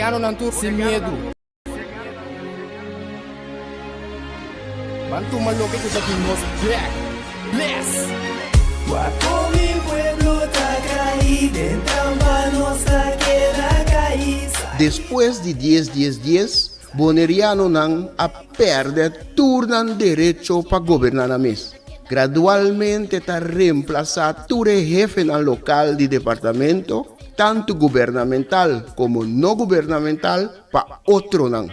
Bonerianonan tur sin miedu. Ban tuma loke ku ta di nos bek. Bless! Wak kon mi pueblo ta kai den trampa nos ta keda kai. Despues di dies dies dies, Bonerianonan a pèrdè tur nan derecho pa goberná nan mes. Gradualmente ta remplasá tur e hefenan lokal di departamento, tantu gubernamental komo no gubernamental, pa otronan.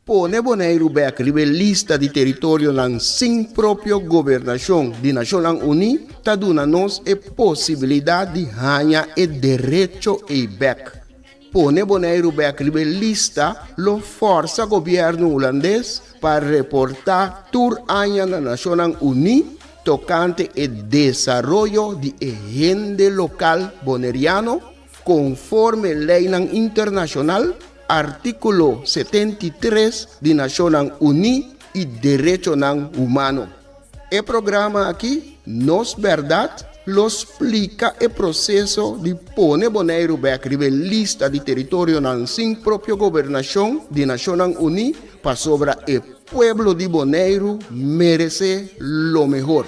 Pone Boneiru bèk riba e lista di teritorionan sin propio gobernashon di Nashonnan Uní ta duna nos e posibilidat di haña e derecho ei bèk. Pone Boneiru bèk riba e lista lo fòrsa gobièrnu hulandes pa reportá tur aña na Nashonnan Uní tokante e desaroyo di e hende lokal boneriano konforme leinan internashonal, artíkulo 73 di Nashonnan Uní i derechonan humano. E programa aki, Nos Bèrdat, lo splika e proseso di pone Boneiru bèk riba e lista di teritorionan sin propio gobernashon di Nashonnan Uní pasobra e pueblo di Boneiru meresé lo mehor.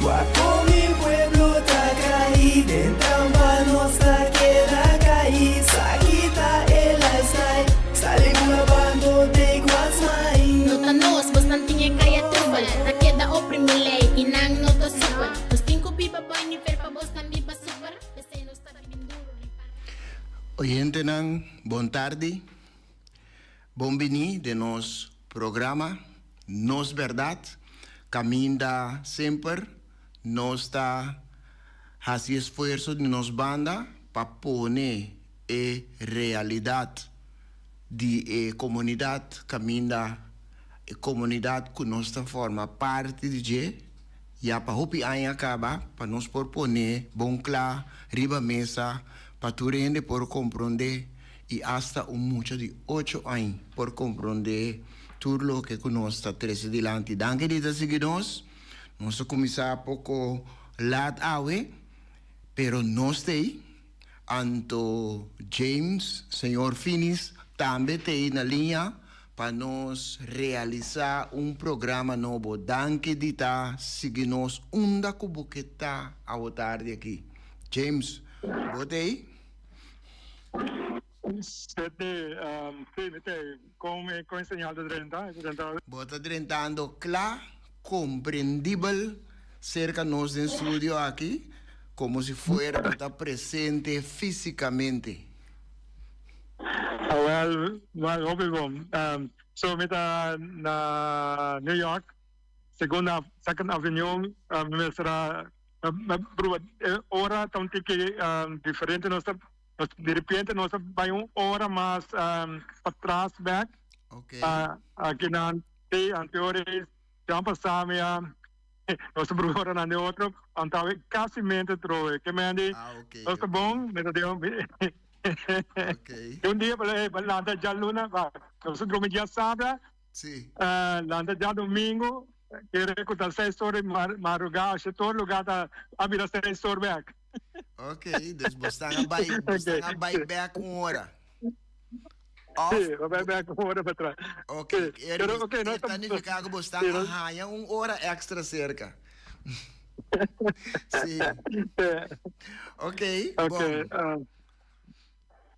Wak kon mi pueblo ta kai den trampa nos ta keda kai sa kita e lifestyle sali ku na bando take what's mine. No ta nos, bosnan tin e kaya trubel. Ta keda oprimi lei i nan no ta supel. Nos tin ku biba bou nivel pa bosnan biba super. P'esei nos ta bibin duru riba. Oyentenan bon tardi. Bon bini den nos programa Nos Berdad kaminda semper nos ta hasi esfuerso di nos banda pa pone e realidat di e komunidat kaminda e komunidat ku nos ta forma parti di dje ya pa hopi aña kaba pa nos por pone bon kla riba mesa pa tur hende por komprondé i asta un mucha di ocho añ por komprondé tur loke ku nos ta trese dilanti. Danki di ta sigui nos. Nos a kuminsá poko lat awe, pero nos t'ei. Anto James, señor Finis, tambe t'ei na liña pa nos realisá un programa nobo. Danki di ta sigui nos unda ku bo ke ta awo tardi aki. James, bo t'ei? Sete, Sí, mi t'ei. Kon e señal ta drenta? E ta drenta. Bo ta drentando kla, komprendibel serka nos den studio aki, komo si fuera bo ta presente físikamente. Awel, wèl, hopi bon. So mi ta na New York, Segunda, Second Avenue, mi mester a pruba e ora ta un tiki diferente, nos ta di repente nos ta bai un ora mas patras bek. Aki nan te anteores jan pasa mi a nos ta pruba ora nan den otro anto awe casi mente trobe ke mende nos ta bon mi ta den un dia pa lanta djaluna nos ta drumi djasabra lanta djadomingo kere ku ta seis ora di madruga ashe tur luga ta a bira seis ora bek. Ok, dus bo stan a bai, bo stan a bai bek un ora. Of, sí, bo bai bek un ora patras. Ok, sí. Pero, ok, no, ta nifica ku bo stan a haña un ora extra cerca. Sí. Ok, Ok, bon.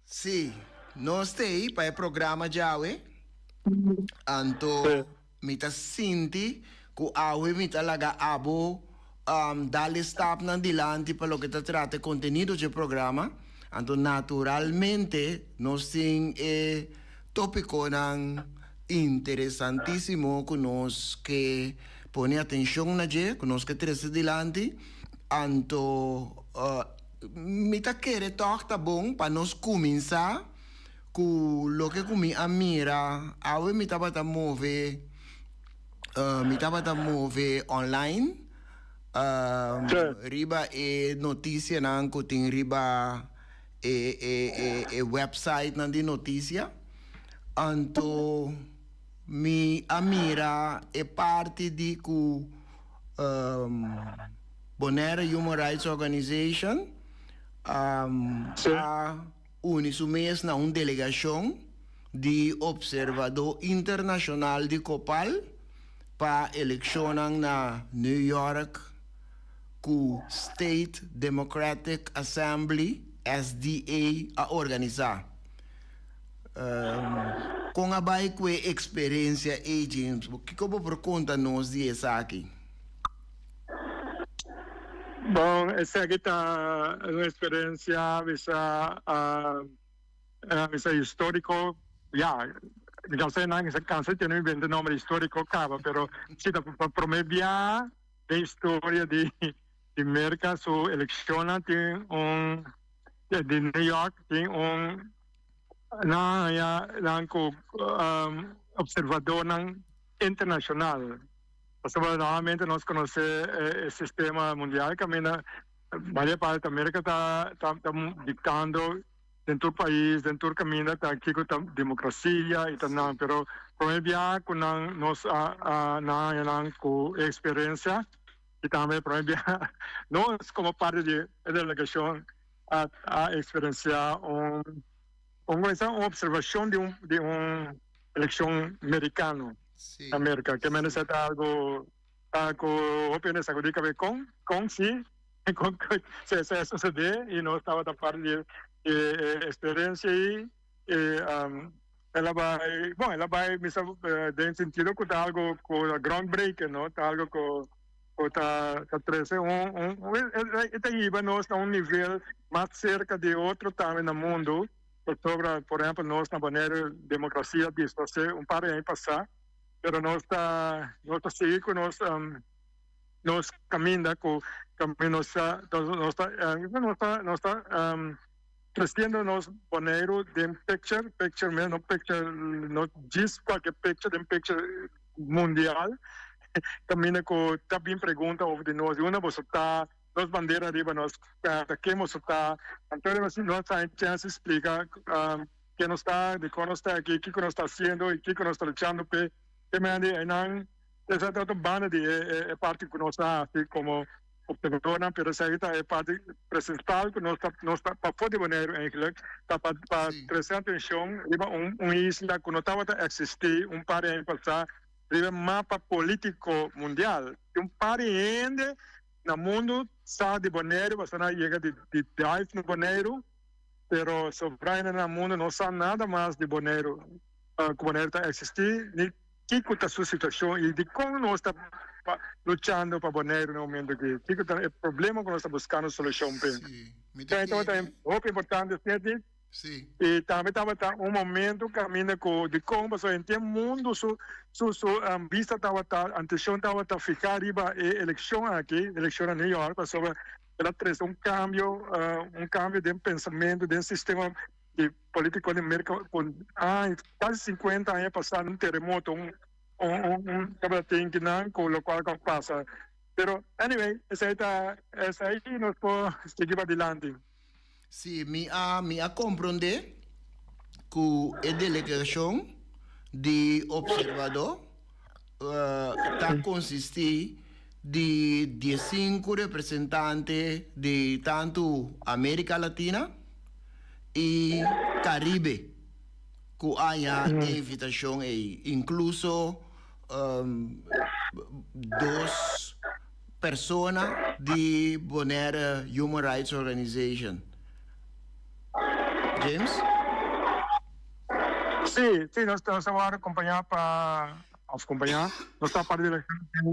Sí, nos t'ei pa e programa djawe, anto mi ta sinti ku awe mi ta laga abo dal e stapnan dilanti pa loke ta trata e kontenido dje programa, anto naturalmente nos tin e topikonan interesantisimo ku nos ke pone atenshon na dje, ku nos ke trese dilanti, anto. Mi ta kere tòg ta bon pa nos kuminsá ku loke ku mi a mira awe. Mi tabata move mi tabata move online riba e notisianan ku tin riba e e e e websitenan di notisia. Anto mi a mira e parti di ku Bonaire Human Rights Organization a uni su mes na un delegashon. di observadó internashonal di Copal pa elekshonnan na New York ku State Democratic Assembly, SDA, a organisá. Kon a bai ku e eksperensia ei, James? Kiko bo por konta nos di esaki? Bon, esaki ta un eksperensia bisa bisa históriko. Ya, mi ka sa nan kansa tene mi bende nomber históriko kaba, pero si ta pa promé bia den historia di di Merka su elekshonnan tin un di New York tin un nan haña nan ku observadornan internashonal. Pasobra normalmente nos konosé e sistema mundial kaminda mayoria parti ta Merka ta ta diktando den tur pais, den tur kaminda ta kiko ta demokrasia i ta nan. Pero promé bia ku nan nos a a nan haña nan ku e eksperensia i tambe promé bia nos komo parti di e delegashon a a eksperensiá un un opservashon di un di un elekshon merikano. Sí. Na Merca. Ke mende sa ta algo ta ku hopi hende sa ku di kabe kon, kon si, kon se se a sosode i nos tabata parti di e eksperensia ei i el a bai, bon el a bai mi sa den sentido ku ta algo ku ta groundbreaking no, ta algo ku ku ta ta trese un un e ta hiba nos na un nivel mas serka di otro tambe na mundu. Pasobra, por ehempel, nos na Bonaire democracia disfrasé un par di aña pasá, pero nos ta nos ta sigui cu nos nos caminda cu caminda nos ta nos ta nos ta nos ta creciendo nos Boneiru den picture, picture mes no picture no djis cualke picture, den picture mundial caminda cu ta bin pregunta over di nos di unda boso ta. Nos bandera riba nos ta ken boso ta. Anto nos no ta haña chèns di splika ken nos ta, dikon nos ta aki, kiko nos ta hasiendo i kiko nos ta luchando p'e. Te mende einan esei ta otro banda di e parti ku nos ta hasi komo opservadornan, pero esei ta e parti prinsipal ku nos ta nos ta pafó di Boneiru eigentlik ta pa pa trese atenshon riba un un isla ku no tabata eksistí un par di aña pasá riba e mapa polítiko mundial. Tin un par di hende Na mundu sa di Boneiru pasobra nan a yega di di dive na Boneiru, pero sobra hende na mundu no sa nada mas di Boneiru, ku Boneiru ta eksistí ni kiko ta su situashon i dikon nos ta luchando pa Boneiru na momentu aki, kiko ta e problema ku nos ta buskando solushon p'e. Esei tabata hopi importante Seti. Sí. I tambe tabata un momento kaminda ku dikon pasobra henter mundu su su su bista tabata, antenshon tabata fihá riba e elekshon aki, elekshon na New York, pasobra el a trese un kambio, un kambio den pensamentu, den sistema di politiko di Merka ku aña, kasi sinkuenta aña pasá un teremoto, un un un tabata tin kinan ku lokual ku a pasa. Pero anyway, esei ta esei nos por sigui padilanti. Sí, mi a mi a komprondé ku e delegashon di opservadó ta konsistí di diesinku representante di tantu Amerika Latina i Karibe ku a haña e invitashon ei, inkluso dos persona di Bonaire Human Rights Organization. James? Sí, sí, nos nos a wòrdu kompañá pa, òf kompañá, nos ta parti di la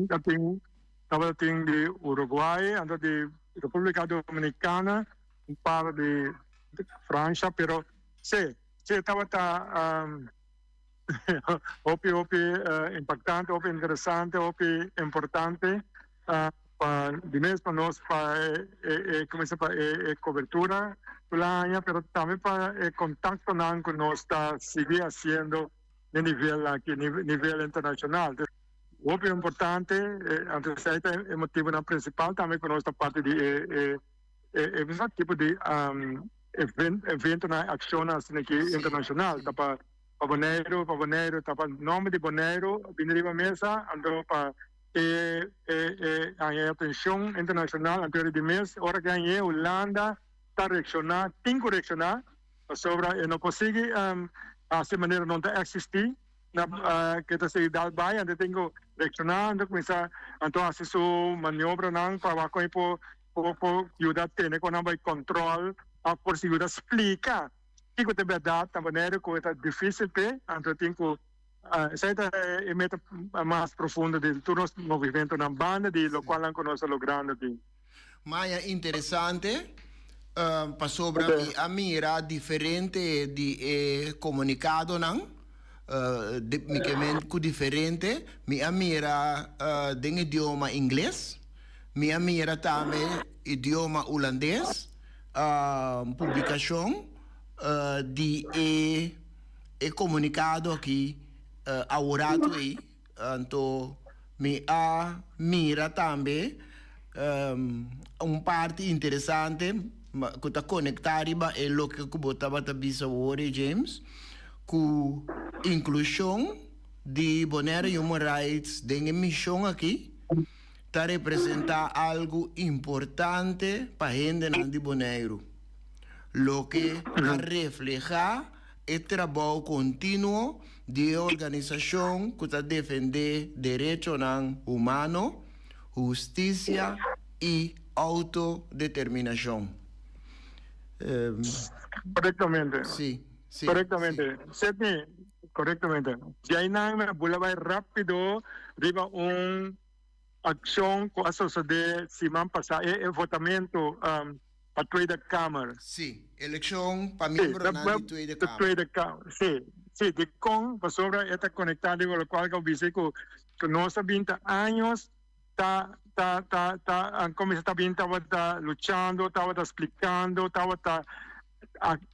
ta tin, tabata tin di Uruguay, anto di República Dominicana, un par di Francia, pero sí, sí tabata Hopi hopi impactante, hopi interesante, hopi importante pa di mes pa nos pa e como dice pa e cobertura cu la haña pero tambe pa e contactonan cu nos ta sigui haciendo den nivel aki nivel internacional. Hopi importante anto esey ta e motibonan principal tambe cu nos ta parti di e e tipo di eventonan accionnan asina aki internacional ta pa pa Boneiru pa Boneiru ta pa nomber di Boneiru bini riba mesa anto pa e e e haña e atencion internacional anto di mes ora ke hañ'e Hulanda ta reacciona tin ku reacciona pasobra e no por sigui. Hasi manera no ta existi na ke ta sigui dal bai anto tin ku reacciona anto kuminsa anto hasi su maniobranan pa wak kon e por por yuda tene kon nan bai control of por si yuda splika kiko ta e berdad na manera ku e ta dificil p'e anto tin ku esei ta e meta mas profundo di tur nos movimentonan banda di lokual nan ku nos ta logrando aki. Maya interesante, pasobra mi a mira diferente di e komunikadonan, mi ke men ku diferente, mi a mira den idioma ingles, mi a mira tambe idioma hulandes, publikashon di e e komunikado aki aworato ei. Anto mi a mira tambe un parti interesante ku ta konektá riba e loke ku bo tabata bisa awor, James, ku inklushon di Bonaire Human Rights den e mishon aki ta representá algu importante pa hendenan di Boneiru, loke ta reflehá E trabou kontinuo di e organisashon ku ta defendé derechonan humano, hustisia i outodeterminashon. Korektamente. Sí, sí. Korektamente. Sidney, korektamente. Di einan mi a bula bai rápido riba un akshon ku a sosodé siman pasá, e votamentu. Pa Tweede Kamer. Sí, elekshon pa miembronan di Tweede Kamer. Tweede Kamer, sí. Sí, dikon? Pasobra e ta konektá di lokual ku a bisa ku nos a binti años ta ta ta ta kuminsá ta bin tabata luchando, tabata splikando, tabata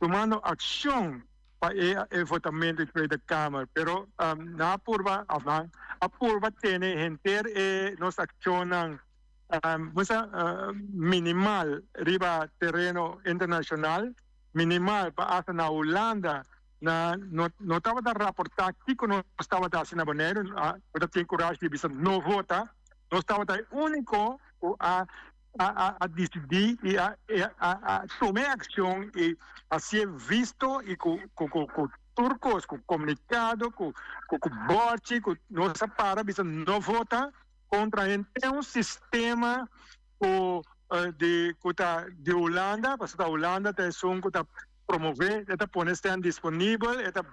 tumando akshon pa e e votamentu di Tweede Kamer. Pero nan a purba òf nan a purba tene henter e nos akshonnan. Musa minimal riba tereno internacional, minimal pa hasta na Hulanda na no no tabata raporta kico nos tabata haci na Boneiru, bo ta tin corashi di bisa no vota, nos tabata e unico cu a a a dicidi y a a a tuma e accion y haci'e visto y cu cu cu tur cos, cu comunicado, cu cu borchi, cu nos a para bisa no vota. Contra henter un sistema cu di cu ta di Hulanda, pasobra ta Hulanda ta esun cu ta promove, e ta pone stem disponibel, e ta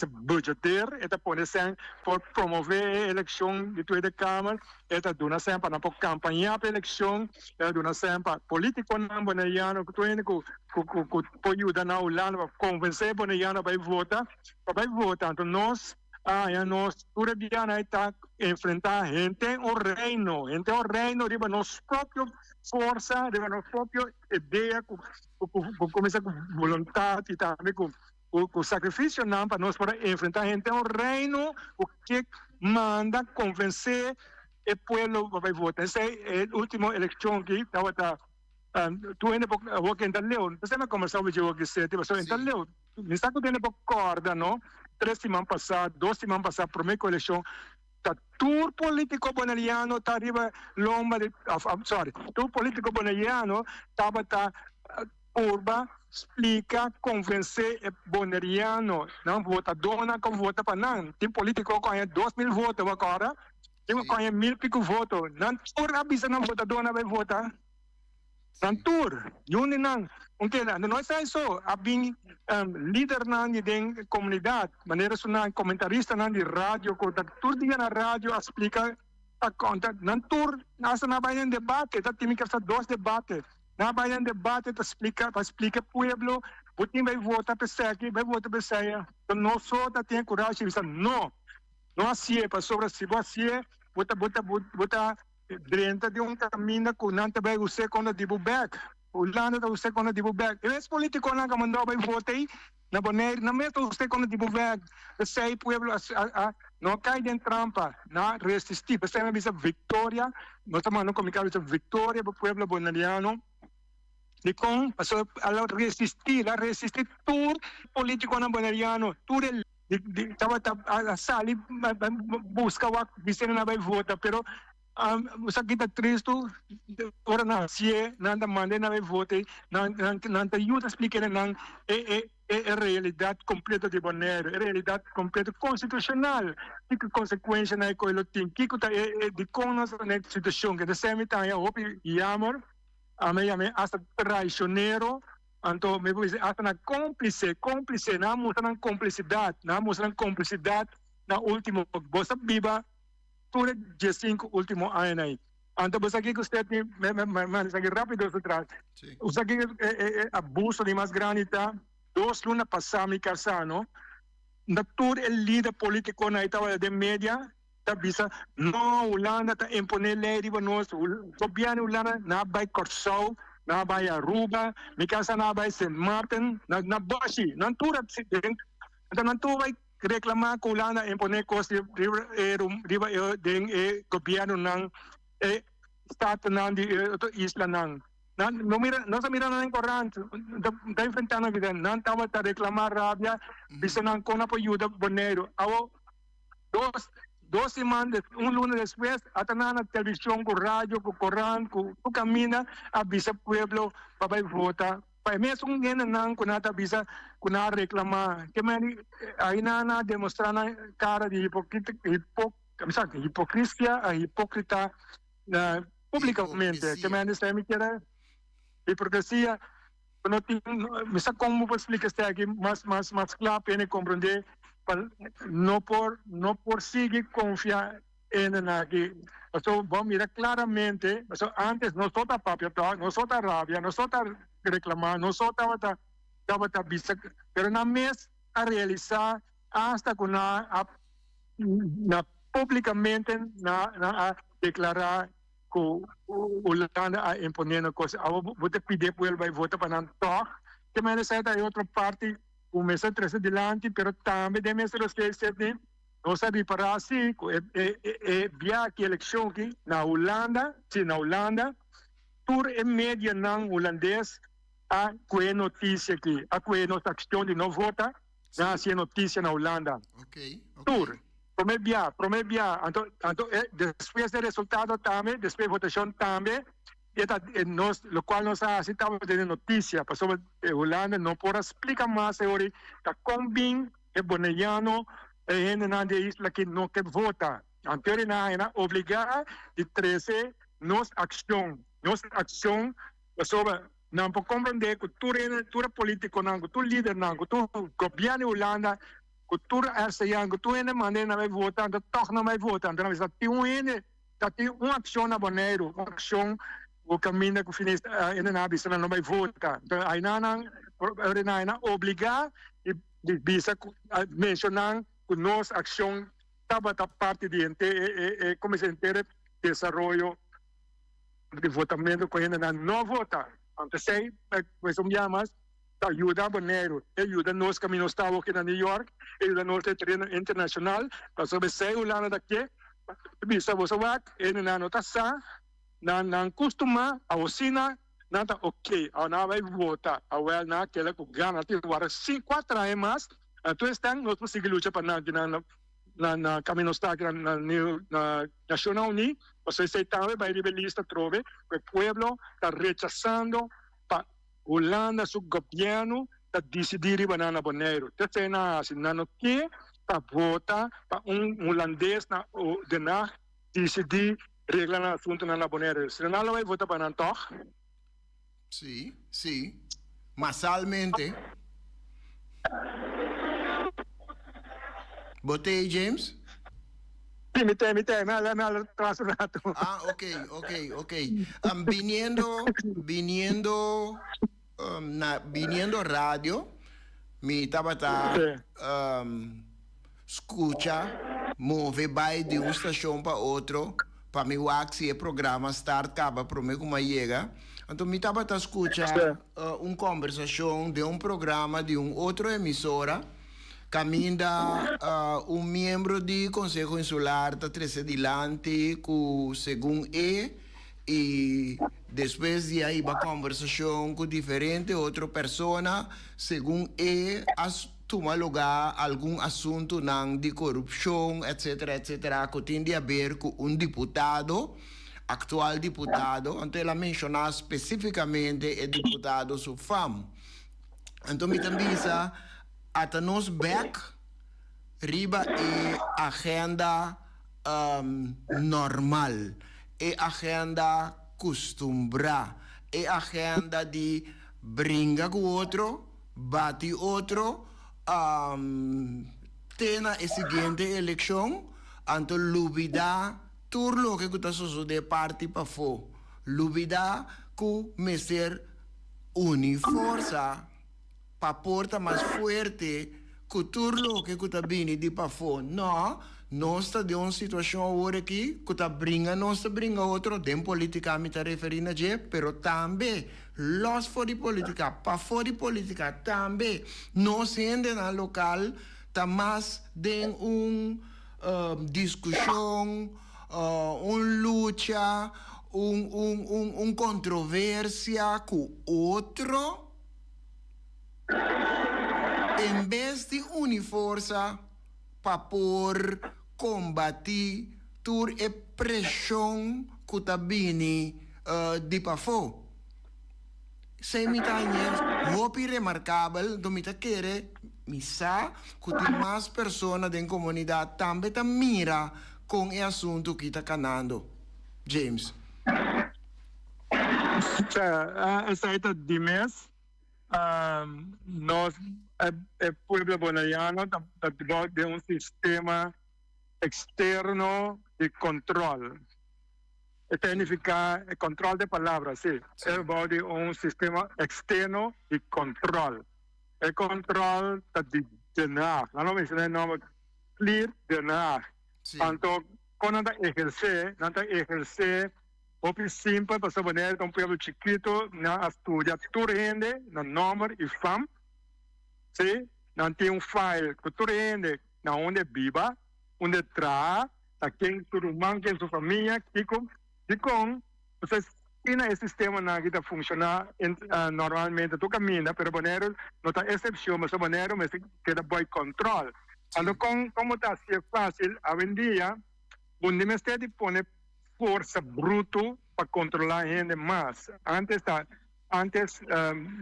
budgeteer, e ta pone stem por promove e eleccion di Tweede Kamer, e ta duna stem pa nan por campaña pa eleccion, e ta duna stem pa politiconan Boneriano cu tur hende cu cu por yuda na Hulanda pa convence Boneriano pa bay vota, pa bay vota. Anto nos. Aña nos tur e bianan ei ta enfrentá henter un reino, henter un reino riba nos propio forsa, riba nos propio idea ku ku kuminsá ku boluntat i tambe ku ku sakrifisionan pa nos por a enfrentá henter un reino ku ke manda konvensé e pueblo pa bai vota. Esei e ultimo elekshon aki tabata tur hende por awor ke ta leu, esei mi a kombersá ku dje awor ki pasobra e ta leu. Mi sa ku tene por kòrda no, tres siman pasá, dos siman pasá, promé ku elekshon, ta tur polítiko boneriano ta riba lomba di, òf sòri, tur polítiko boneriano tabata purba splika, konvensé e boneriano, nan votadónan ku vota pa nan. Tin polítiko ku haña 2000 voto, bo a kòrda? Tin ku haña mil piku voto. Nan tur a bisa nan votadónan bai vota. Nan tur, yun di nan, un keda. No esei so, a bin lidernan di den komunidat, manera su nan komentaristanan di radio ku ta tur dia na radio a splika, a konta. Nan tur hasta nan a bai den debate, ta tin mi kasa dos debate. Nan a bai den debate ta splika, pa splika pueblo, bo tin bai vota p'esaki, bai vota p'esei. Nos so ta tin e kurashi di bisa no, no hasié, pasobra si bo hasié, bo ta bo ta bo ta. Drenta den un kaminda ku nan ta bai us'é kontra di bo bèk. Hulanda ta us'é kontra di bo bèk. E mes politikonan ku a mandau bai vota ei na Boneiru, nan mes ta us'é kontra di bo bèk. P'esei pueblo a no a kai den trampa, nan a resistí. P'esei mi a bisa viktoria, nos ta manda un komunikado bisa viktoria pa pueblo boneriano. Dikon? Pasobra a lo resistí, el a resistí tur politikonan boneriano, tur e. Di tabata a sali buska wak bisena na bai vota pero. Esaki ta tristu, ora nan hasié, nan ta manda e nan bai vota, nan nan ta yuda splika nan e e e realidat kompleto di Boneiru, e realidat kompleto konstitushonal, kiko konsekuenshanan e koe lo tin, kiko ta e e dikon nos ta na e situashon. Kende semi ta haña hopi yammer, ami a yam'é asta traishonero, anto mi por bisa asta nan kómplise, kómplise, nan a mustra nan komplisidat, nan a mustra nan komplisidat na último. Bo sa biba. Tur e diesinku ultimo añanan ei. Anto bo sa kiko usted mi manda esaki rapido su tras. Bo sa kiko e abuso di mas grandi ta? Dos luna pasá mi kasá no, na tur e lider politikonan ei tabata den media ta bisa no Hulanda ta imponé lei riba nos, gobièrnu di Hulanda nan a bai Kòrsou, nan a bai Aruba, mi kasá nan a bai Sint Maarten, na Bòshi, nan tur a anto nan tur bai. Reclama cu Hulanda a impone cos riba e riba e den e gobiernonan e statonan di e otro islanan. Nan no mira nos a mira nan den corant ta enfrenta nan vida nan tabata reclama rabia bisa nan con a por yuda Boneiru. Awo dos dos siman un luna despues ata nan na television cu radio cu corant cu tur caminda a bisa pueblo pa bay vota. Pa e mesun hendenan ku nan ta bisa ku nan a reklamá, ke meni ai nan a demostrá nan kara di hipokristia, hipokrita públikamente. Ke meni esei mi kere hipokresia no tin, mi sa kon bo por splika esei aki mas mas mas kla pa hende komprondé pa no por no por sigui konfia Hendenan aki, pasobra bo a mira klaramente, pasobra ántes nos so ta papia tòg, nos so ta rabia, nos so ta reklamá, nos so tabata tabata bisa, pero nan mes a realisá asta ku nan a na públikamente nan nan a deklará ku Hulanda a imponé nan kos. Awor bo ta pidi e pueblo bai vota pa nan tòg, te manera esei ta e otro parti ku mester trese dilanti, pero tambe den mester los ke esei. Nos a ripará si ku e e bia ki elekshon aki na Hulanda, si na Hulanda, tur e medianan hulandes a kue notisia aki, a kue nos akshon di no vota, nan a hasi e notisia na Hulanda. Tur. Promé bia, promé bia. Anto, anto e despues e resultado tambe, despues e votashon tambe, e ta nos, lokual nos a hasi tabata den e notisia, pasobra Hulanda no por a splika mas e ora ei ta kon bin. E boneiano, e hendenan di e isla aki no ke vota. Anto nan a obligá di trese nos akshon, nos akshon pasobra nan por komprondé ku tur hende, tur e politikonan, ku tur lidernan, ku tur gobièrnu di Hulanda, ku tur RCA, ku tur hende manda nan bai vota, anto tòg nan bai vota. Anto nan bisa tin un hende ta tin un akshon na Boneiru, un akshon ku kaminda ku finis hendenan a bisa nan no bai vota. Anto ainan nan, nan a obligá di. Di bisa cu a menciona cu nos accion tabata parti di henter e como se henter e desaroyo di votamento cu hendenan no vota. Anto esey pues un bia mas ta yuda Boneiru, e yuda nos caminda nos ta awo na New York, e yuda nos den tereno internacional, pasobra esey Hulanda ta ke bisa boso wak hendenan no ta sa nan nan custuma awosina. Nan ta ok, awa nan a bai vota, awel nan a keda ku gana tin wara sin kuater aña mas, anto esnan nos por sigui lucha pa nan na na na kaminda nos ta aki na na Nashonnan Uní, pasobra esei tambe bai riba e lista atrobe ku e pueblo ta rechasando pa Hulanda su gobièrnu ta disidí riba nan na Boneiru. Te esei nan a hasi, nan no ke pa vota pa un hulandes na Den Haag disidí Regla nan asuntunan na Bonaire. Si nan lo bai vota pa nan tog? Sí, sí. Masalmente. Bo t'ei, James? Sí, mi t'ei, mi t'ei. Mi a mi a tras un ratu. Ah, ok, ok, ok. Um, biniendo, biniendo, um, na, biniendo radio, mi tabata, um, Skucha, move bai di un stashon pa otro pa mi wak si e programa start kaba prome ku mi a yega. Anto mi tabata skucha un kombersashon den un programa di un otro emisora kaminda un miembro di Konseho Insular ta trese dilanti ku segun e i despues di a hiba kombersashon ku diferente otro persona segun e a. tuma lugá algun asuntunan di korupshon etsetera etsetera ku tin di haber ku un diputado, aktual diputado, anto el a menshoná spesífikamente e diputado su fam. Anto mi ta bisa ata nos bèk riba e agenda normal, e agenda kustumbrá, e agenda di bringa ku otro, bati otro te na e siguiente elekshon, anto lubidá tur loke ku ta sosodé parti pafó, lubidá ku mester uni forsa pa por ta mas fuerte ku tur loke ku ta bini di pafó. No, nos ta den un situashon awor aki ku ta bringa nos ta bringa otro, den politika mi ta referí na dje, pero tambe lòs for di politika, pafó di politika tambe nos hendenan lokal ta mas den un diskushon, un lucha, un un un un kontroversia ku otro en bes di uni forsa pa por kombatí tur e preshon ku ta bini di pafó. Esei mi ta hañ'é hopi remarkabel, enton mi ta kere, mi sa ku tin mas persona den komunidat tambe ta mira kon e asuntu aki ta kanando. James. Sa, esei ta di mes. Nos, e pueblo boneriano ta bou den un sistema eksterno di kontròl. E ta nifiká e kòntròl di palabra, sí. E bou di un sistema eksterno di kòntròl. E kòntròl ta di Den Haag. Nan lo menshoná e nòmber klir, Den Haag. Anto, kon nan ta ehersé? Nan ta ehersé hopi simpel pasobra Boneiru ta un pueblo chikitu. Nan a studia tur hende na nòmber i fam. Sí, nan tin un file ku tur hende na unda e biba, unda e traha. Ta ken su ruman, ken su famia, kiko, dikon. Entonces, asina e sistemanan aki ta funshoná normalmente tur kaminda, pero Boneiru no ta eksepshon, pasobra Boneiru mester keda boi kòntròl. Anto kon kon bo ta hasié fásil? Awendia bo no mester di pone forsa brutu pa kontrolá hende mas. Antes ta, antes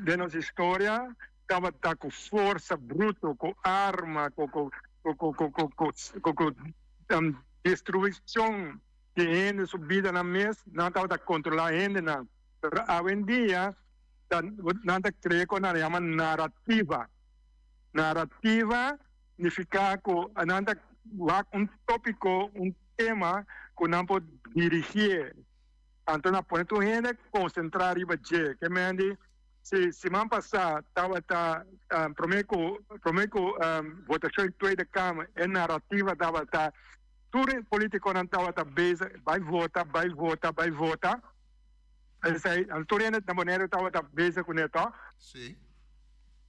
den nos historia tabata ku forsa brutu, ku arma, ku ku ku ku ku ku ku destruccion di hende su bidanan mes, nan tabata controla hendenan. Pero awendia ta nan ta crea cu nan yama narrativa. Narrativa nifica cu nan ta wak un topico, un tema cu nan por dirigie. Anto nan pone tur hende concentra riba dje. Ke men di Si siman pasá tabata promé ku promé ku votashon Tweede Kamer e narativa tabata tur e politikonan tabata bezig bai vota bai vota bai vota esei tur hende na Boneiru tabata bezig kuné tòg? Sí.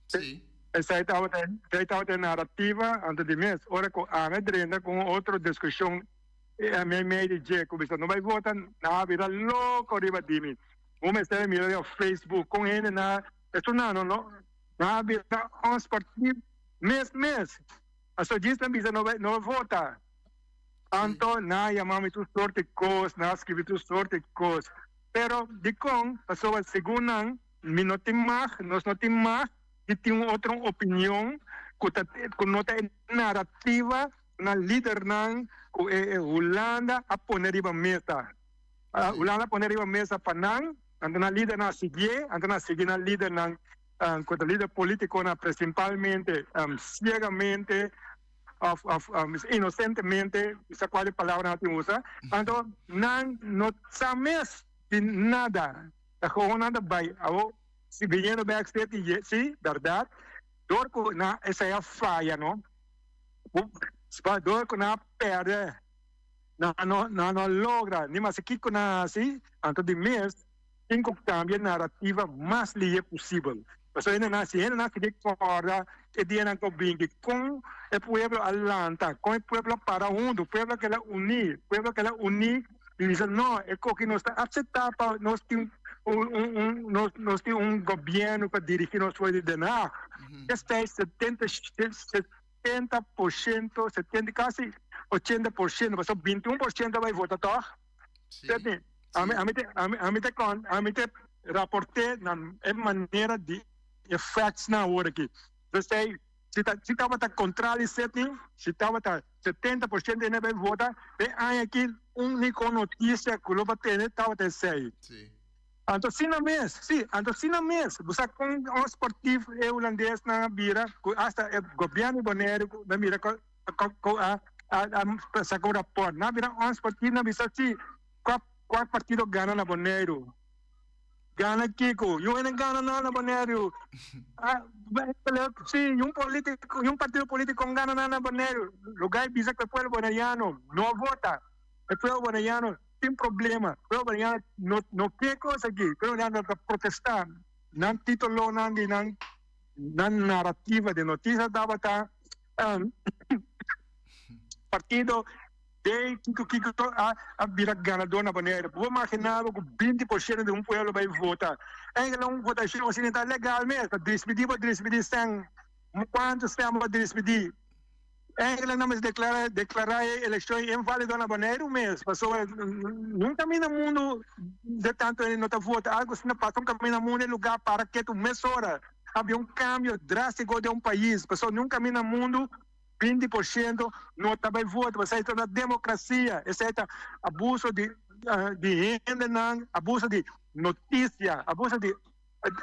Sí. Esei tabata esei tabata e narativa anto di mes ora ku ami drenta ku un otro diskushon meimei di dje ku bisa no bai vota nan a bira loko riba di mi. Bo mester a mira riba Facebook kon hende na esun nan no no nan a bira onsportief mes mes. Aso djis nan bisa no bai no vota. Anto nan a yama mi tur sorti kos, nan a skribi tur sorti kos. Pero dikon? Pasobra segun nan mi no tin mag, nos no tin mag di tin un otro opinion ku ta ku no ta e narativa nan lidernan ku e Hulanda a pone riba mesa. Hulanda a pone riba mesa pa nan, anto nan lidernan a siguié, anto nan a sigui nan lidernan ku ta lider politikonan prinsipalmente siegamente òf òf inosentemente, mi sa kual e palabra nan tin usa, anto nan no sa mes di nada, ta gewoon nan ta bai. Awor si biniendo bèk steeds i si bèrdat dor ku nan esei a faya no, dor ku nan a pèrdè. Nan no nan no a logra ni masi kiko nan a hasi, anto di mes tin ku kambia e narativa mas lihe posibel. Pasobra hendenan si hendenan sigui kòrda e dianan ku a binti kon e pueblo a lanta, kon e pueblo a para huntu, pueblo a keda uní, pueblo a keda uní i bisa no e koki nos ta aseptá pa nos tin. un un un nos nos tin un gobièrnu pa dirigí nos for di Den Haag. Destijds 70 70%, 70 kasi 80%, pasobra 21% a bai vota tòg? Sí. Sete, ami ami te ami ami te kon ami te raport'é na e manera di e factsnan awor aki. P'esei si ta si tabata kontrali sete, si tabata 70% hende a bai vota, e aña aki úniko notisia ku lo bo tene tabata esei. Sí. Anto asina mes, sí, anto asina mes, bo sa kon un sportief e hulandesnan a bira ku asta e gobièrnu di Boneiru ku a mira ku ku a a saka un rapòrt. Nan a bira un sportief, nan a bisa sí, kua kua partido gana na Boneiru? Gana kiko? Yu hende gana nada na Boneiru. Sí, un polítiko, un partido polítiko no gana nada na Boneiru. Lugá e bisa ku e pueblo boneriano no vota, e pueblo boneriano. Tin problema. Pueblo Boliviano no no ke kos aki. Pueblo Boliviano ta protesta. Nan titulonan di nan nan narrativa di noticia tabata partido de kiko kiko a a bira ganador na Bonaire. Bo imagina bo ku 20% di un pueblo bai vota. Eigenlijk un votacion asina ta legal mes. Ta dispidi bo dispidi stem. Cuanto stem bo dispidi? Eigenlijk nan mester declara declara e eleccion invalido na Boneiru mes, pasobra nun caminda mundo de tanto hende no ta vota, algo asina pasa un caminda mundo e lugar para ketu mesora, habia un cambio drastico den un pais, pasobra nun caminda mundo 20% no ta bay vota, pasobra esey ta democracia, esey ta abuso di di hendenan, abuso di noticia, abuso di.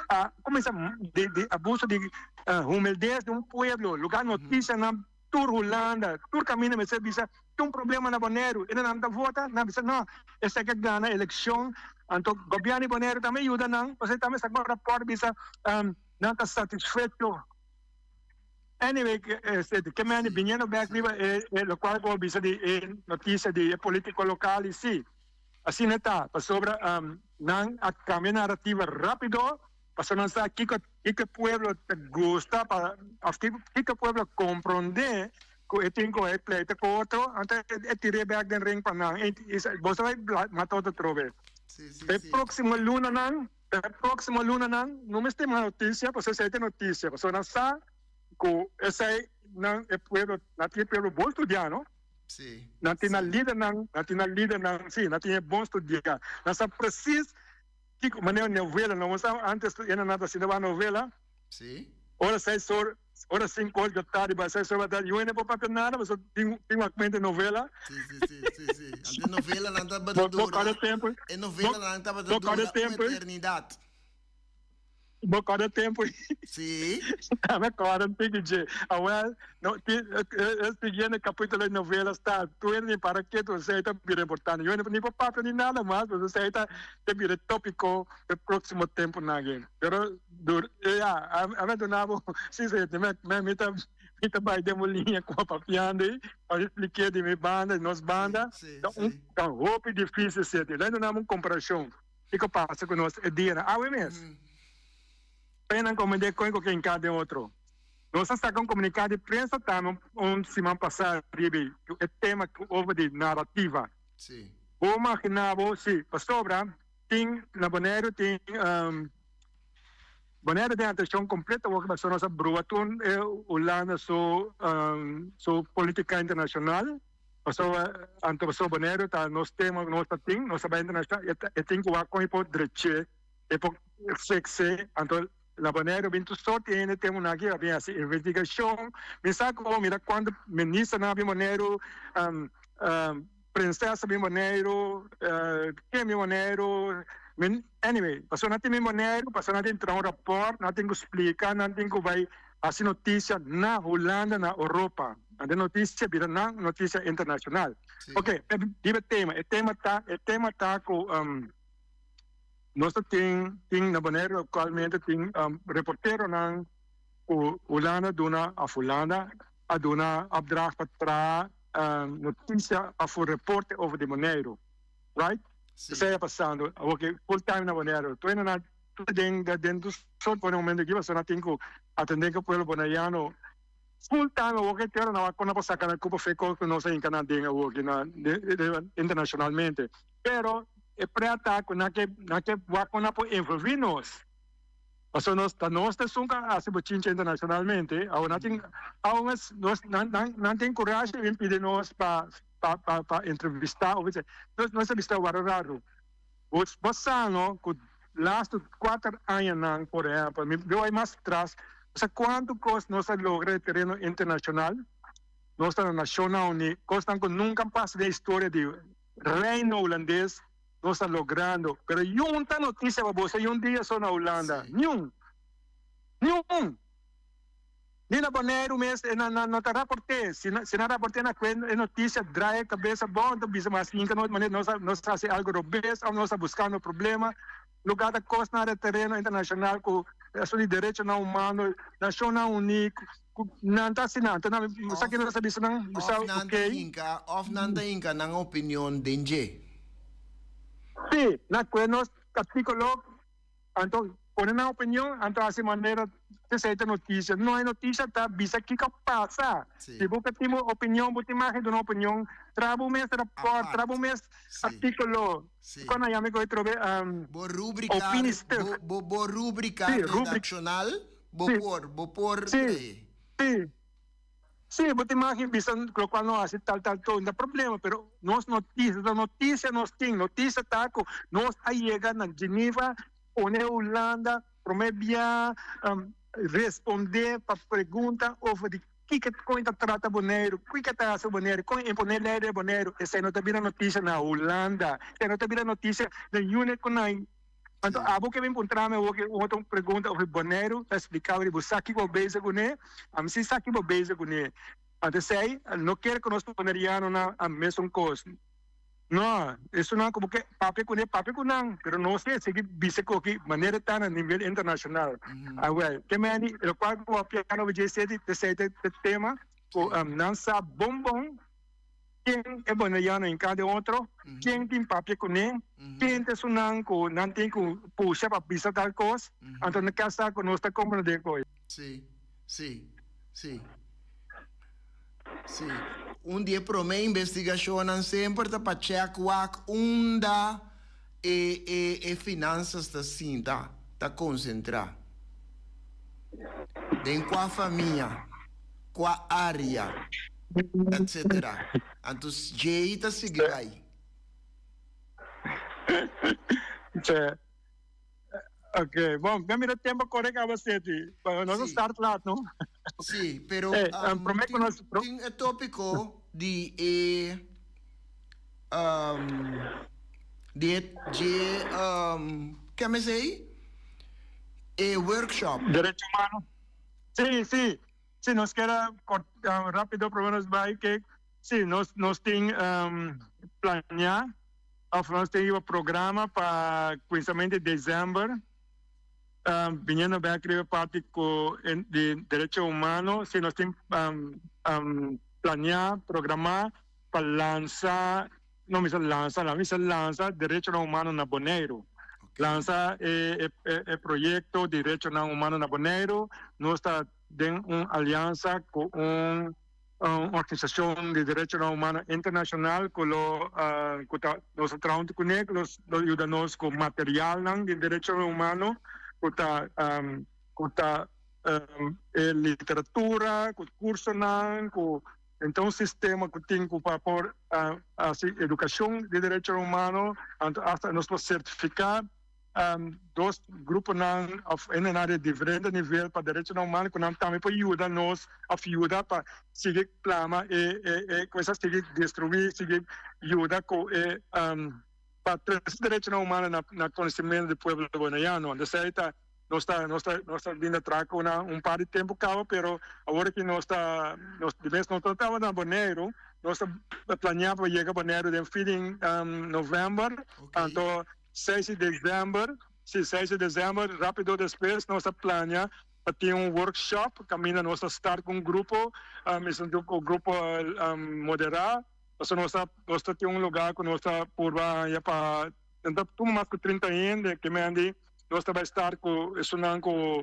a cuminsa di di abuso di humildez di un pueblo lugar noticianan tur Hulanda tur caminda mester bisa tin un problema na Boneiru e nan ta vota nan bisa no esaki a gana eleccion anto gobierno di Boneiru tambe yuda nan pasobra tambe saca un rapport bisa nan ta satisfecho anyway ke mende biniendo bek riba e locual cu bo bisa di e noticia di e politico local y si. Asina ta, pasobra nan a cambia narrativa rapido, pasobra nan sa kico kico e pueblo ta gusta pa of kico e pueblo a comprende cu e tin cu e pleita cu otro, anto e tira e bek den ring pa nan. Bo sa bay mata otro atrobe. E proximo lunanan, e proximo lunanan no mester mas noticia, pasobra esey ta noticia, pasobra nan sa cu esey nan e pueblo, nan tin e pueblo bon studia no. Sí. Nan tin nan lidernan, nan tin nan lidernan, sí, nan tin e bon studiá. Nan sa presis kiko, manera novela, no bo sa antes e nan ta haciendo ba novela. Sí. Ora seis or, ora cinco or dja tardi ba seis or ba tardi, yu hende por papia nada pasobra tin tin wak novela. Sí, sí, sí, sí, sí. Antes novelanan tabata Bo, bo dura, kòrda tempu, e bo, novelanan tabata bo kòrda dura un tempu. eternidad. Bo kòrda tempu Sí. Mi kòrda un tiki dje. Awel, no, ti, e siguiente kapítulo di novela sta tur hende tin para ketu, esei ta bira importante. Yo ni por papia ni nada mas, pasobra esei ta ta bira tópiko p'e próksimo tempunan aki. Pero dur, ya, a mi duna bo, si, si, mi, mi, mi ta, mi ta bai den bo liña ku a papiando ei, pa mi splik'é di mi banda, di nos banda, Sí, ta un, sí. ta hopi difísil seti. Lei duna bo un komparashon. Kiko pasa ku nos e dianan awe mes? Penan komend'é kon ku ken ka den otro. Nos a saka un komuniká di prensa tambe un siman pasá riba e tema over di narativa. Bo maginá bo si pasobra tin na Boneiru tin Boneiru den atenshon kompleto awor pasobra nos a brua tur e Hulanda su su politika internashonal. Pasobra anto pasobra Boneiru ta nos tema ku nos ta tin, nos ta bai internashonal, e ta e tin ku wak kon e por drech'é, e por fiks'é. Anto na Boneiru bin tur sort di hende tempu nan aki a bin hasi investigashon. Mi sa ku mira kuantu ministernan a bin Boneiru, prinsesa a bin Boneiru, ken a bin Boneiru, mi anyway pasobra nan tin bin Boneiru pasobra nan tin traha un rapòrt, nan tin ku splika, nan tin ku bai hasi notisia na Hulanda, na Europa. Nan den notisia bira nan notisia internashonal. Sí. Ok, riba e tema. E tema ta, e tema ta ku nos ta tin, tin na Boneiru aktualmente tin reporteronan ku Hulanda duna òf Hulanda a duna opdracht pa traha notisia òf un reporte over di Boneiru. Right? Sí. Esei a pasando awor ke full time na Boneiru. Tur hende nan tur den den tur sort pone momento aki pasobra nan tin ku atende ku pueblo boneriano. Full time awor ke tera nan wak kon nan por saka nan cupo fe kos ku nos a hinka nan den awor ki na internacionalmente. Pero. E preta ku nan ke nan ke wak ku nan por envolví nos. Pasobra nos ta nos ta esun ku a hasi bochincha internashonalmente. Awor nan tin aun es nos nan nan nan tin kurashi di bin pidi nos pa pa pa pa entrevistá of esei. Nos nos a bista wara raru. Bo bo sa no ku lastu kuater añanan por ehèmpel mi bai mas atras bo sa kuantu kos nos a logra den tereno internashonal. Nos ta na Nashonnan Uní kosnan ku nunka a pasa den historia di Reino Hulandes nos ta logrando, pero yun ta noticia pa boso yun dia so na Hulanda, niun, niun, ni na Boneiru mes e nan no ta raporte, si nan raporte na kue e noticia draai e cabeza bon ta bisa mas inca no manera nos nos ta haci algo robes of nos ta buscando problema, lugar ta cosnan den tereno internacional cu asunto di derechonan humano, Nacionnan Uni. Ku nan ta hasi nan, nan sa ke nan ta bisa nan, bisa Of nan ta hinka, of nan ta hinka nan opinion den dje. Sí, nan kue nos artíkulo, anto pone nan opinion, anto hasi manera esei ta notisia. No, e notisia ta bisa kiko a pasa. Si bo ka tin bo opinion, bo tin mag di duna opinion, traha bo mes rapòrt, traha bo mes artíkulo. Kon nan yama e koe trobe? Bo rúbrika, bo, bo rúbrika redakshonal. Bo por, bo por Sí, sí, sí, bo ta imagin bisa locual no haci tal tal todo, no ta problema, pero nos noticia, ta noticia nos tin, noticia ta cu nos a yega na Geneva, pone Hulanda prome bia responde pa pregunta over di kico con ta trata Boneiru, kico ta haci Boneiru, con impone ley den Boneiru, esey no ta bira noticia na Hulanda, esey no ta bira noticia den unit cu nan. Anto abo ke bin puntra mi awor ke un otro pregunta over Boneiru ta splika bo sa kiko bo bezig kuné, ami si sa kiko bo bezig kuné. Anto esei no kere ku nos bonerianonan a mesun kos. No, esunnan ku bo ke papia kuné, papia ku nan, pero nos ke sigui bisa koki manera ta na nivel internashonal. Awel, ke meni lokual ku bo a piano over dje esei ta e tema ku nan sa bon bon. Ken e boneriano hinká den otro? Ken tin papia kuné? Ken ta esunnan ku nan tin ku pusha pa bisa tal kos? Anto nan ke sa ku nos ta komprondé koe. Sí, sí, sí, sí. Un di e promé investigashonnan semper ta pa chèk wak unda e e e finansas ta sinta, ta konsentrá. Den kua famia, kua área. Etc. Anto djei ta sigui bai. Che. Ok, bon, mi a mira tempo kore kaba seti. Pero nos a start laat, no? Sí, pero Eh, promé ku nos tin e tópiko di e di e dje ke mi esei? E workshop. Derecho humano. Sí, sí. Si nos kier a rapido prome nos bai ke si nos nos tin planea of nos tin riba programa pa kuminsamentu di december biniendo bek riba e parti ku di derecho humano si nos tin planea programa pa lansa no mi sa lansa la mi sa lansa derechonan humano na Boneiru lansa e e proyecto derechonan humano na Boneiru nos ta den un aliansa ku un organisashon di derechonan humano internashonal ku lo ku ta nos ta traha huntu kuné ku lo yuda nos ku materialnan di derechonan humano ku ta ku ta e literatura ku kursonan ku Enton un sistema ku tin ku pa por hasi edukashon di derechonan humano, anto asta nos por sertifiká dos gruponan òf hendenan di diferente nivel pa derechonan humano ku nan tambe por yuda nos òf yuda pa sigui plama e e kuminsa sigui destruí, sigui yuda ku e pa trese derechonan humano na konosementu di pueblo boneiano. Entonces ta. Nos ta nos ta nos ta binda traha ku nan un par di tempu kaba pero awor aki nos ta nos di mes nos no tabata na Boneiru nos ta planea pa yega Boneiru den fin di november anto seis di december si seis di december rapido despues nos ta planea pa tin un workshop kaminda nos ta start ku un grupo un grupo modera pasobra nos ta nos ta tin un lugar ku nos ta purba haña pa nan ta tuma mas ku trinta hende ke mende. Nos ta bai start ku esunnan ku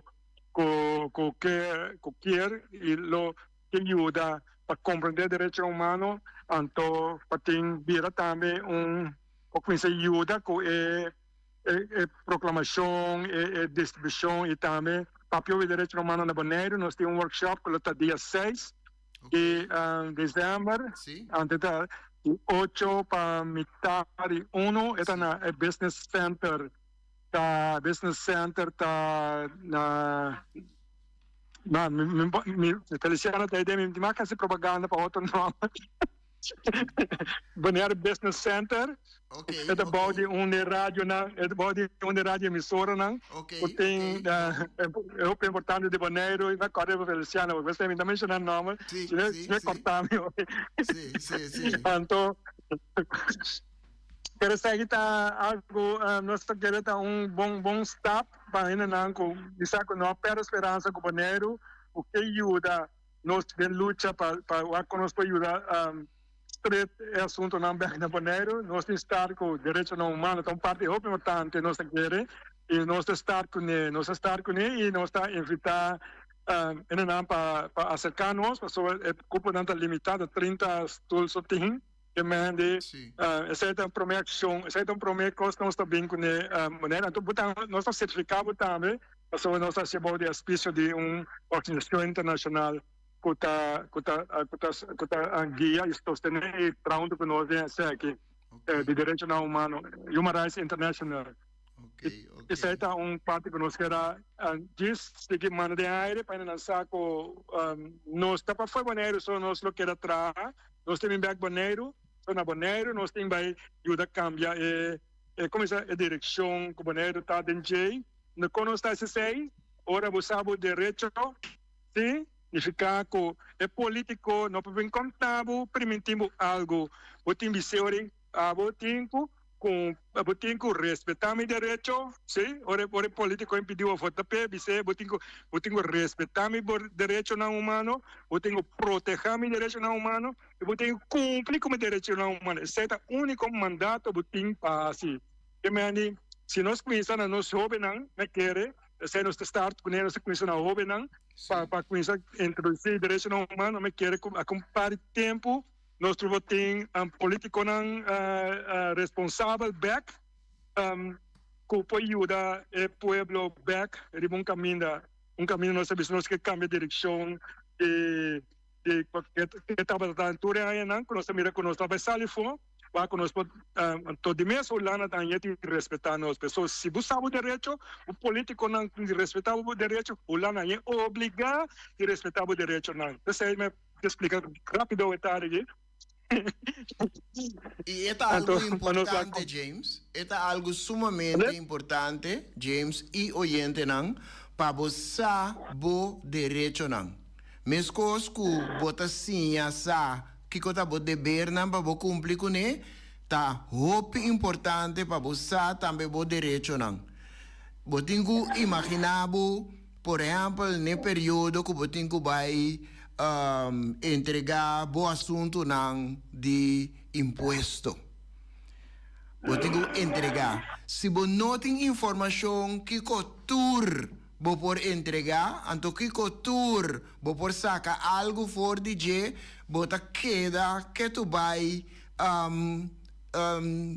ku ku ke ku kier i lo ke yuda pa komprendé derechonan humano anto pa tin bira tambe un. por kuminsá yuda ku e e proklamashon, e distribushon i tambe papia over derechonan humano na Boneiru. Nos tin un workshop ku lo ta dia seis di desèmber, anto ta di ocho pa mitar di uno, e ta na e business center, ta business center ta na. No, mi, mi, mi, Feliciano ta idea, mi mi mas hasi propaganda pa otro nomber. Bonaire Business Center. Ok, E ta bou ok. di un de radionan, e ta bou di un de radio emisoranan. Ok, Ku tin ok. eh, e hopi importante di Boneiru, i mi acorda di Feliciano, porque mi ta menciona nomber, Si, si no, si, si no si. corta mi. Si, si, si. Anto, Pero esaki ta algo nos ta kere ta un bon bon stap pa hendenan ku bisa ku no a perde speransa ku Boneiru ku ke yuda nos den lucha pa pa wak ku nos por yuda stret e asuntonan bek na Boneiru. Nos tin start ku derechonan humano ta un parti hopi importante nos ta kere i nos ta start kuné nos ta start kuné i nos ta invita hendenan pa pa aserka nos pasobra e kuponan ta limita ta 30 stul so tin. Ke men di, esei ta un promé akshon, esei ta un promé kos ku nos ta bin kuné manera. Anto bo ta, nos ta sertifiká bo tambe, pasobra nos ta hasi bou di auspicio di un organisashon internashonal ku ta, ku ta, ku ta, ku ta guia i sostené i traha huntu ku nos den esaki, di derechonan humano, Human Rights International. Esei ta un parti ku nos kier a djis sigui manda den aire pa hende nan sa ku nos ta pa fo'i Boneiru so nos lo keda traha. Nos tin bin bek Boneiru, so na Boneiru nos tin bai yuda kambia e e kuminsá e direkshon ku Boneiru ta den djei. No kon nos ta hasi esei? Ora bo sa bo derecho, si, nifiká ku e polítiko no por bin konta bo, primintí bo algu. Bo tin bis'é ora abo tin ku Ku bo tin ku respetá mi derecho, sí, ora ora e polítiko a impidí bo vota p'e, bis'é bo tin ku bo tin ku respetá mi bo derechonan humano, bo tin ku protehá mi derechonan humano i bo tin ku kumpli ku mi derechonan humano. Esei ta úniko mandato bo tin pa hasi. Ke meni si nos kuminsá na nos hóbennan, mi a kere, esei nos ta start kuné, nos ta kuminsá na hóbennan pa pa kuminsá introdusí derechonan humano, mi a kere ku a ku un par di tempu Nos tur bo tin politiconan responsabel bek cu por yuda e pueblo bek riba un caminda, un caminda nos a bisa nos ke cambia direccion di di ke tabata ta tur e añanan cu nos a mira cu nos ta bay sali for wak cu nos por anto di mes Hulanda ta haña di respeta nos pasobra si bo sa bo derecho bo politiconan tin di respeta bo derecho Hulanda haña obliga di respeta bo derechonan esey me Te splika rápido e tardi aki. I e ta algu importante, James. E ta algu sumamente importante, James i oyentenan, pa bo sa bo derechonan. Meskos ku bo ta siña sa kiko ta bo debernan pa bo kumpli kuné, ta hopi importante pa bo sa tambe bo derechonan. Bo tin ku imaginá bo. Por ehèmpel, n'e periodo ku bo tin ku bai entregá bo asuntunan di impuesto. Bo tin ku entregá. Si bo no tin informashon kiko tur bo por entregá, anto kiko tur bo por saka algu for di dje, bo ta keda ketu bai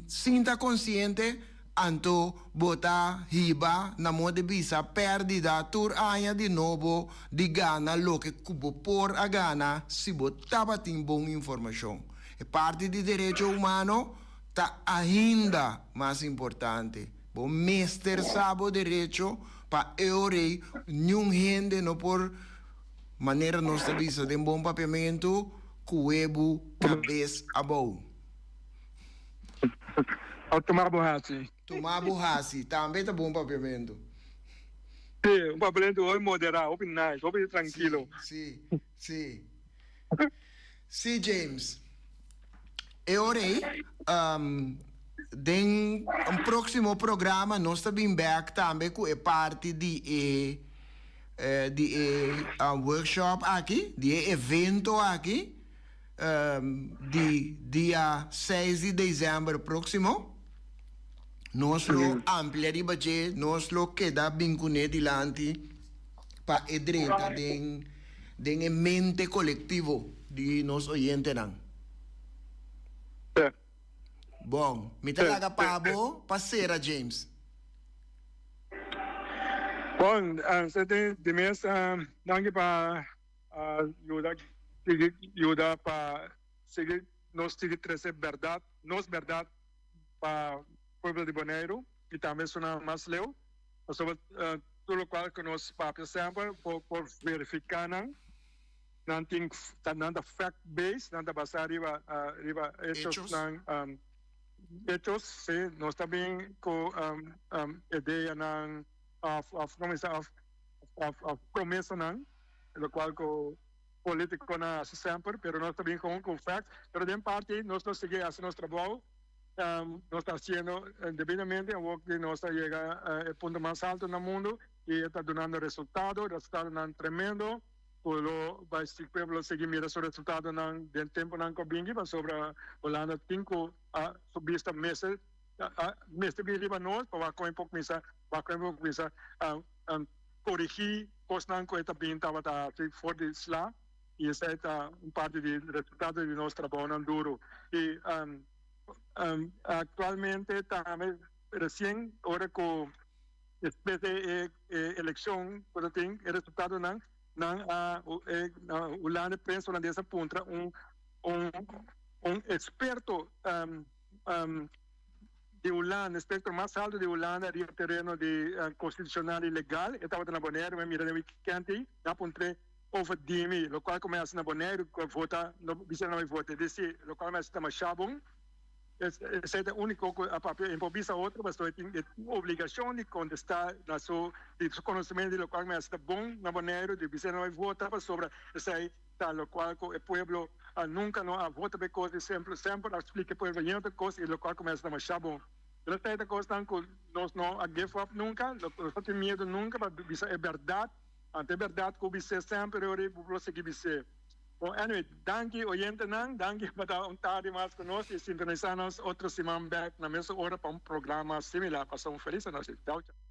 sin ta konsiente. Anto bo ta hiba, na modo di bisa, pèrdida tur aña di nobo di gana loke ku bo por a gana si bo tabatin bon informashon. E parti di derecho humano ta ainda mas importante. Bo mester sa bo derecho pa e orei niun hende no por, manera nos ta bisa den bon papiamentu, kuwe bo kabes abou. Of tuma bo hasi. Tuma bo hasi tambe ta bon papiamentu. Sí, un papiamentu hopi moderá, hopi nice, hopi trankilo. Sí, sí, sí. Sí, James. E ora ei, den un próksimo programa nos ta bin bèk tambe ku e parti di e di e workshop aki, di e evento aki. Di dia seis di december proximo nos lo amplia riba dje, nos lo keda bin cune dilanti pa e drenta den den e mente colectivo di nos oyentenan. Bon, mi ta laga pa bo pa sera James. Bon, sete di mes danki pa yuda sigui yuda pa sigui nos sigui trese bèrdat, nos bèrdat pa pueblo di Boneiru i tambe esunnan mas leu pasobra tur lokual ku nos papia semper por por verifiká nan. Nan tin nan ta fact based, nan ta basá riba riba hechosnan hechos si nos ta bin ku ideanan òf òf komo bisa òf òf òf promesanan lokual ku politikonan hasi semper pero nos ta bin kon ku facts pero den parti nos lo sigui hasi nos trabou nos ta hasiendo debidamente awor ku nos a yega e punto mas alto na mundu i e ta dunando resultado resultadonan tremendo. Ku lo bai si pueblo sigui mira su resultadonan den tempunan ku a bingi pasobra Hulanda tin ku a su bista mester a mester bin riba nos pa wak kon e por kuminsa wak kon e por kuminsa korigí kosnan ku e ta bin tabata hasi for di sla i esei ta un parti di resultado di nos trabounan duru i aktualmente tambe resien ora ku Despues di e elekshon ku ta tin e resultadonan, nan a e Hulanda, prensa hulandes a puntra un un un eksperto di Hulanda, eksperto mas alto di Hulanda riba tereno di konstitushonal i legal, e tabata na Boneiru, mi a mira den wikènt ei, nan a puntr'é over di mi, lokual ku mi a hasi na Boneiru, ku vota, no bisa nan bai vota, e disi lokual mi a hasi ta masha bon. Esei ta e úniko ku a papia. E por bisa otro pasobra e tin e obligashon di kontestá na su di su konosementu di lokual ku mi hasi ta bon na Boneiru di bisa no bai vota pasobra esei ta lokual ku e pueblo nunka no a vota pa e kos di semper semper a splika e pueblo yen otro kos i lokual ku mi hasi ta masha bon. Pero esei ta kosnan ku nos no a give up nunka, nos no tin miedu nunka pa bisa e bèrdat, anto e bèrdat ku bis'é semper e ora ei bo lo sigui bis'é. Bon anyway, danki oyentenan, danki pa ta un tardi mas ku nos i sintonisá nos otro siman bèk na mesun ora pa un programa similar. Pasa un felis anochi. Chau chau.